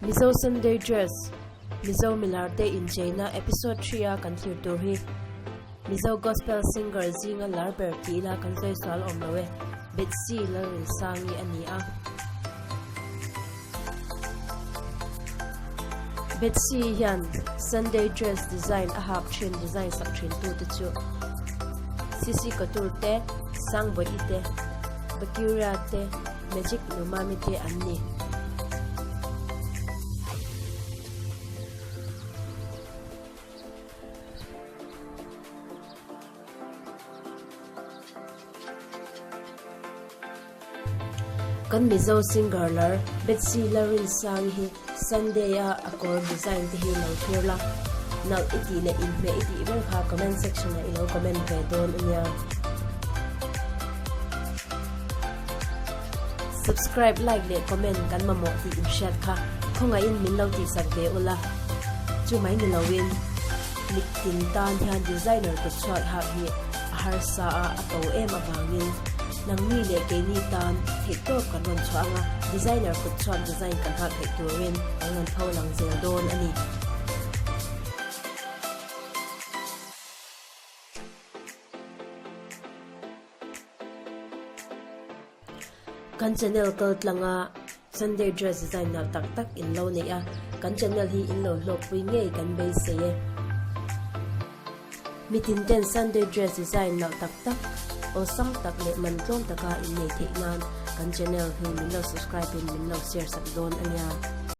Mizo Sunday Dress, Mizo Milarte incheina Episode 3 a kan thlir tur hi Mizo Gospel Singer zinga lar ber ti ila kan sawi sual awm lo e, Bethsy Lalrinsangi a ni a. Bethsy hian Sunday Dress design a hak thin design sak thin tute chu Sisi Couture te, Sangbawi te, Bacuria te, Magic Numami te an ni. Kan Mizo singer lar Bethsy Lalrinsangi hi Sunday a a kawr design te hi lo thlir la, nalh i tih leh inhmeh i tih ber kha comment section ah i lo comment ve dawn a nia. Subscribe, like leh comment kan mamawh tih inhriat kha khawngaihin min lo tihsak ve ula. Chu mai ni loin mitin tan hian designer kut chhuat hak hi a harsa a, a to em avangin nangni leh keini tan theihtawp kan rawn chhuah anga designer kut chhuat design kan hak theih turin kan rawn pho lang zel dawn a ni. Kan channel kal tlanga Sunday dress design nalh tak tak in lo neih a, kan channel hi in lo hlawkpui ngei kan beisei e. Mitin ten Sunday dress design nalh tak tak, awlsam tak leh man tlawm taka in nei theih nan kan channel hi min lo subscribe in min lo share sak dawn a nia.